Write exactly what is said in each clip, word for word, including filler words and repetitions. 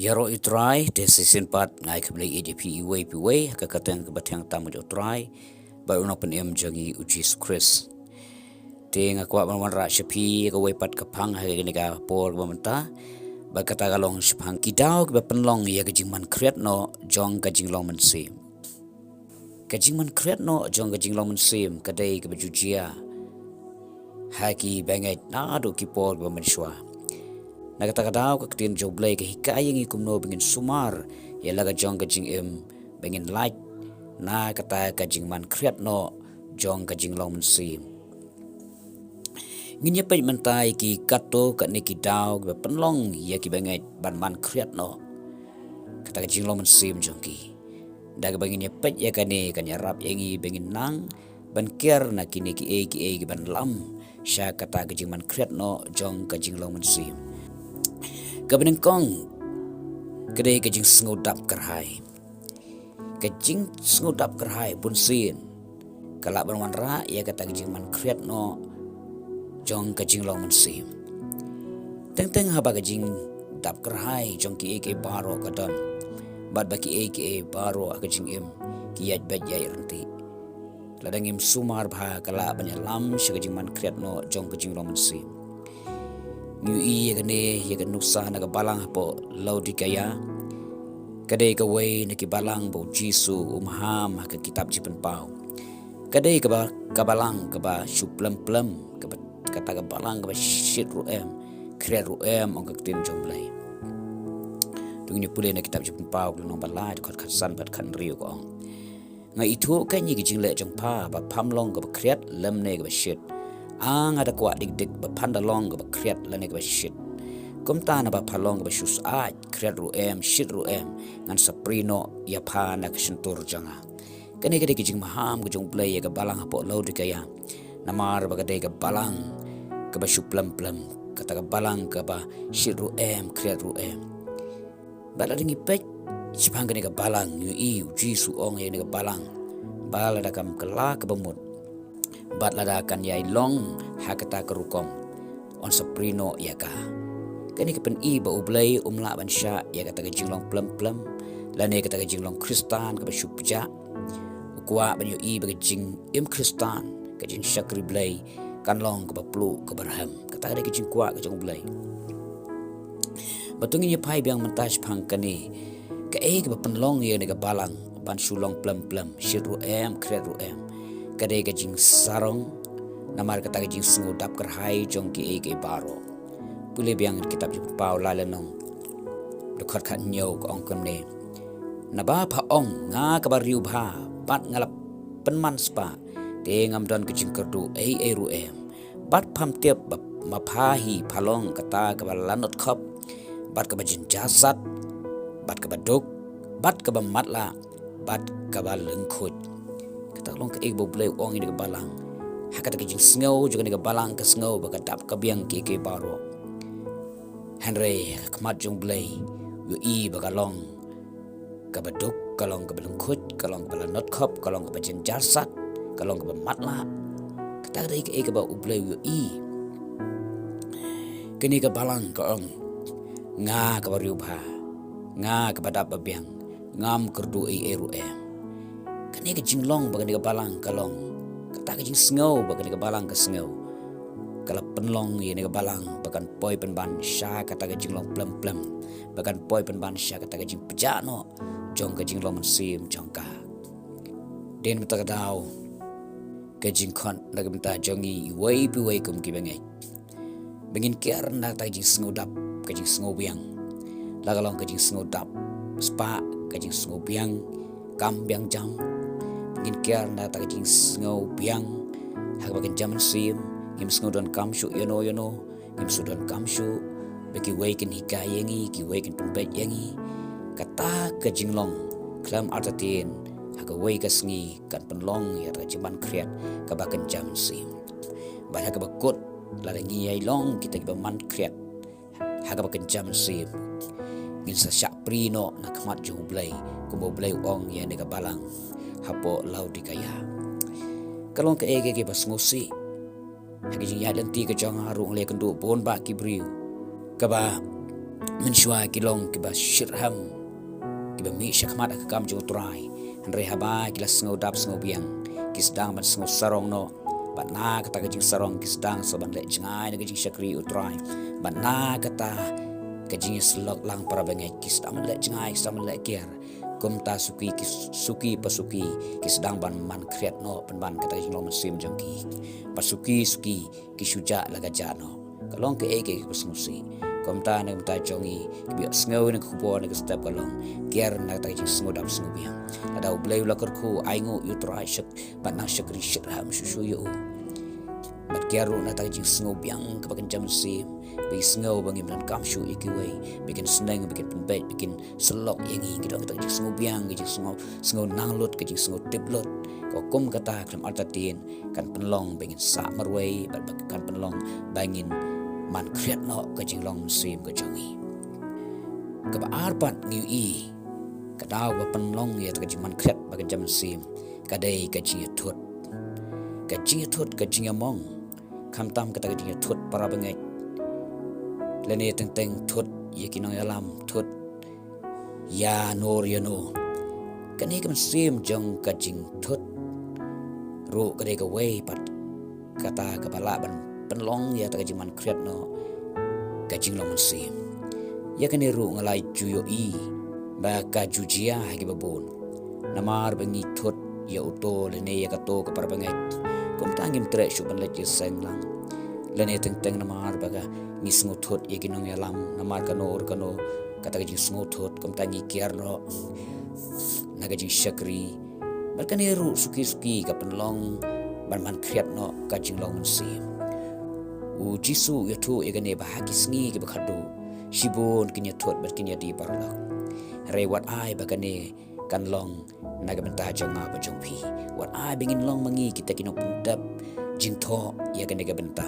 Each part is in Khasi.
Ïaroh ïa u Trai, te shisien pat nga ai khublei ïa phi iwei pa iwei ha ka kyrteng kaba thiang tam jong u Trai bad u Nongpynim jong ngi u Jisu Khrist. Te nga kwah ban wanrah sha phi ïa kawei pat ka phang ha kane ka por ba mynta, bad kata ka long shaphang ki daw kiba pynlong ïa ka jingman khriat noh jong ka jinglong mynsiem. Ka jingman khriat noh jong ka jinglong mynsiem ka dei kaba ju jia ha ki bangeit naduh ki por ba mynshuwa. Na kata ka daw ka ktien jong u Blei ka hikai ïa ngi kumno ba ngin sumar ïa la ka jong ka jingim, ba ngin lait na kata ka jingman khriat noh jong ka jinglong mynsiem. Ngin ïa peit mynta ïa ki katto katne ki daw kiba pynlong ïa ki bangeit ban man khriat noh kata ka jinglong mynsiem jong ki. Da kaba ngin ïa peit ïa kane kan ïarap ïa ngi ba ngin nang ban kiar na kine kiei kiei kiban lam sha kata ka jingman khriat noh jong ka jinglong mynsiem. Kaba nyngkong ka dei ka jingsngew dap kyrhai. Ka jingsngew dap kyrhai bunsien ka lah ban wanrah ïa kata ka jingman khriat noh jong ka jinglong mynsiem. Teng teng haba ka jingdap kyrhai jong kiei kiei baroh ka don, bad ba kiei kiei baroh ha ka jingim ki ïaid beit ïaid ryntih, lada ngim sumar bha ka lah ban ïalam sha ka jingman khriat noh jong ka jinglong mynsiem. Ngi ïohi ïa kane ïa ka nuksa na ka balang hapoh Laodikaia. Ka dei kawei na ki balang ba u Jisu u maham ha ka kitab Jingpynpaw. Ka dei kaba, ka balang kaba shu plem plem, kaba, kata ka balang kaba shit ruh em, khriat ruh em, ong ka ktien jong u Blei. To ngin ïa pule na kitab Jingpynpaw ka lynnong ba lai, dkhot khatsan bad khathynriew ka ong: Nga ithuh kein ïa ki jingleh jong pha, ba pham long kaba khriat lymne kaba shit. A nga da kwah dik dik ba phan da long kaba khriat lane kaba shit. Kumta naba pha long kaba shu syaid, khriat ruh em, shit ruh em, ngan sa prie noh ïa pha na ka shyntur jong nga. Kane ka dei ka jingmaham ka jong u Blei ïa ka balang hapoh Laodikaia. Namar ba ka dei ka balang kaba shu plem plem, kata ka balang kaba shit ruh em, khriat ruh em. Bad lada ngi peit shaphang kane ka balang, ngi ïohi u Jisu u ong ïa kane ka balang ba lada kam kylla kaba mut, bad lada kan ïai long ha kata ka rukom, yn sa prie noh ïa ka. Kane ka pyni ba u Blei um lah ban shah ïa kata ka jinglong plem plem lane kata ka jinglong Khristan kaba shu pjah. U kwah ban ïohi ba ka jingim Khristan, ka jingshakri Blei, kan long kaba pluh kaba rhem. Kata ka dei ka jingkwah ka jong u Blei. Bad to ngin ïa phai biang mynta shaphang kane, kaei kaba pynlong ïa kane ka balang ban shu long plem plem, shit ruh em, khriat ruh em? Ka dei ka jingsarong namar kata ka jingsngew dap kyrhai jong kiei kiei baroh. Pule biang kitab Jingpynpaw lai lynnong, dkhot khathynñiew ka ong kumne: Naba pha ong, nga kaba riewbha bad nga la pynman spah, te ngam don ka jingkyrduh ei ei ruh em. Bad pham tip ba ma pha hi pha long kata kaba lanot khop, bad kaba jynjar sat, bad kaba duk, bad kaba matlah, bad kaba lyngkhuid. Kata ka long kaei ba u Blei u ong ïa kane ka balang. Ha kata ka jingsngew jong kane ka balang ka sngew ba ka dap ka biang kiei kiei baroh. Hynrei ha ka khmat jong u Blei u ïohi ba ka long kaba duk, ka long kaba lyngkhuid, ka long kaba lanot khop, ka long kaba jynjar sat, ka long kaba matlah. Kata ka dei kaei kaba u Blei u ïohi. Kane ka balang ka ong, nga kaba riewbha, nga kaba dap ba biang, ngam kyrduh ei ei ruh em. Kane ka jinglong ba kane ka balang ka long, kata ka jingsngew ba kane ka balang ka sngew, ka la pynlong ïa kane ka balang ba kan poi pynban sha kata ka jinglong plem plem, ba kan poi pynban sha kata ka jingpjah noh jong ka jinglong mynsiem jong ka. Dei na kata ka daw ka jingkhot na ka bynta jong ngi iwei pa iwei kum ki bangeit, ba ngin kiar na kata ka jingsngew dap, ka jingsngew biang. La ka long ka jingsngew dap spah, ka jingsngew biang kam biang jam, ba ngin kiar na kata ka jingsngew biang ha kaba kynja mynsiem. Ngim sngew donkam shuh ïano ïano, ngim sngew donkam shuh ba kiwei kin hikai ïa ngi, kiwei kin pynbeit ïa ngi. Kata ka jinglong khlem artatien ha kawei ka sngi kan pynlong ïa kata ka jingman khriat kaba kynja mynsiem. Bad ha kaba kut, lada ngi ïai long kita kiba man khriat ha kaba kynja mynsiem, ngin sa shah prie noh na khmat jong u Blei, kumba u Blei u ong ïa kane ka balang hapoh Laodikaia. Ka long kaei kaei kaba sngewsih. Ha ka jingïaid lynti ka jong nga ruh nga la ïakynduh bun bah ki briew kaba mynshuwa ki long kiba shitrhem, kiba mih shakhmat ha ka kam jong U Trai. Hynrei haba ki la sngew dap sngew biang, ki sdang ban sngew sarong noh. Bad na kata ka jingsarong ki sdang sa ban leh jngai na ka jingshakri U Trai. Bad na kata ka jingïasyllok lang para bangeit ki sdang ban leh jngai, ki sdang ban leh kiar. Kumta suki ki suki pa suki ki sdang ban man khriat noh pynban kata ka jinglong mynsiem jong ki. Pa suki suki ki shu jah la ka jah noh. Ka long kaei kaei kaba sngewsih. Kumta na ka bynta jong ngi kiba ïohsngew ïa ka khubor na ka step ka long, kiar na kata ka jingsngew dap sngew biang. Lada U Blei u la kyrkhu, ainguh ïa U Trai shak bad nang shakri shitrhem shuh shuh ïa u. Bad kiar ruh na kata ka jingsngew biang kaba kynja mynsiem, ba ngi sngew ba ngim donkam shuh ïa kiwei, ba kin sneng, ba kin pynbeit, ba kin syllok ïa ngi. Ki don kata ka jingsngew biang, ka jingsngew, sngew nang lut, ka jingsngew tip lut. Ka kum kata khlem artatien kan pynlong ba ngin sah marwei, bad ba kan pynlong ba ngin man khriat noh ka jinglong mynsiem ka jong ngi. Kaba ar pat ngi ïohi, ka daw ba pynlong ïa kata ka jingman khriat ba kynja mynsiem, ka dei ka jingïathut. Ka jingïathut, ka jingïamong. Khamtam kata ka jingïathut para bangeit, lane teng teng thut ïa ki nongïalam, thut ïa no ïa no. Kane ka mynsiem jong ka jingthut ruh ka dei kawei pat kata kaba lah ban pynlong ïa kata ka jingman khriat noh ka jinglong mynsiem. Ïa kane ruh nga la ju ïohi ba ka ju jia ha kiba bun. Namar ba ngi thut ïa uto lane ïa kato ka para bangeit, kumta ngim treh shuh ban leit ïaseng lang. Lane teng teng namar ba ka ngi sngewthut ïa ki nongïalam, namar kano re kano kata ka jingsngewthut, kumta ngi kiar noh na ka jingshakri. Bad kane ruh suki suki ka pynlong ban man khriat noh ka jinglong mynsiem. U Jisu u ïathuh ïa kane ba ha ki sngi kiba khadduh shibun kin ïathut bad kin ïadie paralok. Hynrei wat ai ba kane kan long na ka bynta jong nga bad jong phi. Wat ai ba ngin long ma ngi kita ki nongpyndep jingthoh ïa kane ka bynta.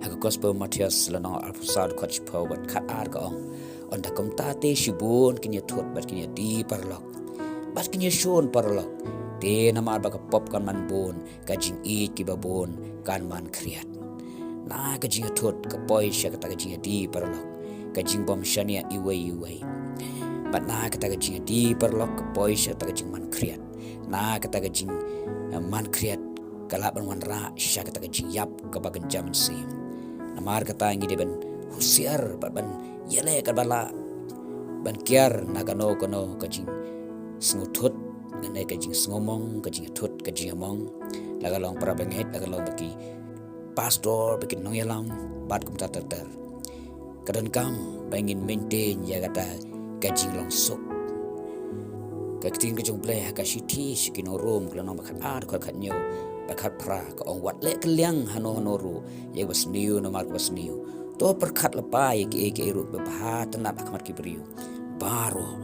Ha ka Gospel Mathaios lynnong arphew saw dkhot shiphew bad khatar ka ong, ynda kumta te shibun kin ïathut bad kin ïadie paralok, bad kin ïashun paralok. Te namar ba ka pop kan man bun, ka jingïeit kiba bun kan man khriat. Na ka jingïathut ka poi sha kata ka jingïadie paralok, ka jingbym shaniah iwei iwei. Bad na kata ka jingïadie paralok ka poi sha kata ka jingman khriat. Na kata ka jing, eh, man khriat ka lah ban wanrah sha kata ka jingïap kaba kynja mynsiem. Namar kata ngi dei ban husiar bad ban ïaleh kaba lah ban kiar na kano kano ka jingsngewthut, kane ka jingsngewmong, ka jingthut, ka jingmong. La ka long para bangeit, la ka long ba ki pastor, ba ki nongïalam, bad kumta ter ter. Ka donkam ba ngin maintain ïa kata ka jinglong suk. Ka ktien ka jong U Blei ha ka shithi sha ki nong Rom ka lynnong ba khatar dkhot khathynñiew bad khatphra ka ong, wat leh kylliang hano hano ruh ïa kaba sniew namar kaba sniew. To pyrkhat lypa ïa kiei kiei ruh ba bha tynnat ha khmat ki briew baroh.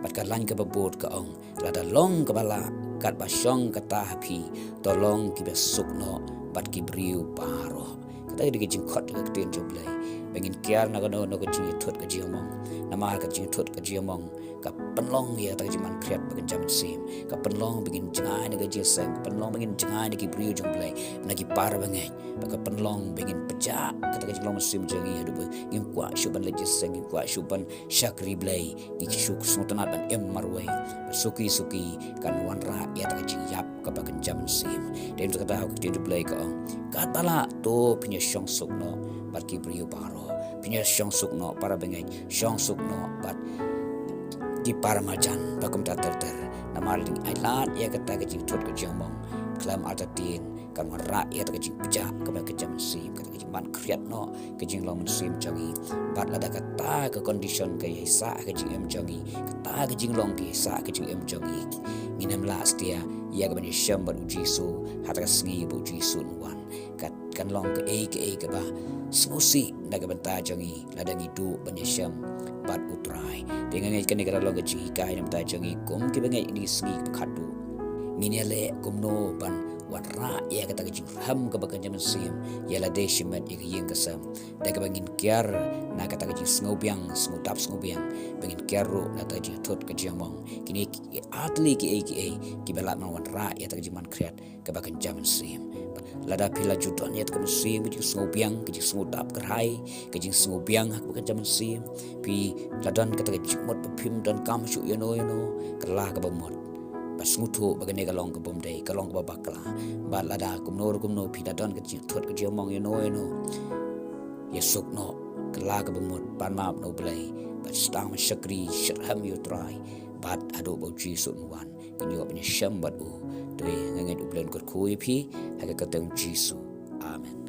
Bad ka lain kaba bud ka ong, lada long kaba lah katba shong kata ha phi, to long kiba suk noh bad ki briew baroh. Kata ka dei ka jingkhot ka ktien jong U Blei ba ngin kiar na kano kano ka jingïathut ka jingmong. Namar ka jingïathut ka jingmong ka pynlong ïa kata ka jingman khriat ba kynja mynsiem, ka pynlong ba ngin jngai na ka jingseng, ka pynlong ba ngin jngai na ki briew jong U Blei, na ki para bangeit. Bad ka pynlong ba ngin pynjah kata ka jinglong mynsiem jong ngi haduh ba ngim kwah shuh ban leit jingseng, ngim kwah shuh ban shakri Blei, ngi shu sngewtynnat ban im marwei. Bad suki suki kan wanrah ïa kata ka jingïap kaba kynja mynsiem. Te mynta kata ka ktien U Blei ka ong, katba lah to phin ïashong suk noh bad ki briew baroh. Phin ïashong suk noh para bangeit, shong suk noh bad ki para marjan, bad kumta ter ter. Namar lada ngi ailad ïa kata ka jingthut ka jingmong, khlem artatien kan wanrah ïa kata ka jingpynjah kaba kynja mynsiem, kata ka jingman khriat noh ka jinglong mynsiem jong ngi. Bad lada kata ka condition ka ïaisah ka jingim jong ngi, kata ka jinglong ka ïaisah ka jingim jong ngi, ngin ym lah satia ïa kaban ïashem bad U Jisu ha kata ka sngi ba U Jisu un wan. Kat kan long kaei kaei kaba sngewsih na ka bynta jong ngi lada ngi duh ban ïashem bad U Trai. Te nga ngeit kane ka la long ka jinghikai na ka bynta jong ngi kum kiba ngeit ïa kine ki sngi kiba khadduh. Ngin ïaleh kumno ban wanrah ïa kata ka jingrhem kaba kynja mynsiem ïa lade shimet ïa ka ïing ka sem, da kaba ngin kiar na kata ka jingsngewbiang, sngewdap sngewbiang, ba ngin kiar ruh na kata ka jingthut ka jingmong. Kine ki ar tylli kiei kiei kiba lah ban wanrah ïa kata ka jingman khriat kaba kynja mynsiem. Lada phi la ju don ïa kata ka mynsiem ka jingsngewbiang, ka jingsngewdap kyrhai, ka jingsngewbiang ha kaba kynja mynsiem, phi la don kata ka jingmut ba phim donkam shuh ïano ïano, kylla kaba mut. Bad sngewthuh ba kane ka long kaba ym dei, ka long kaba bakla. Bad lada kumno ruh kumno phi la don ka jingthut ka jingmong ïano ïano, ïasuk noh, kylla kaba mut, pan map na U Blei, bad sdang ban shakri shitrhem ïa U Trai, bad haduh ba U Jisu un wan, ngin ïoh ban ïashem bad u. Te nga ngeit U Blei un kyrkhu ïa phi ha ka kyrteng U Jisu. Amen.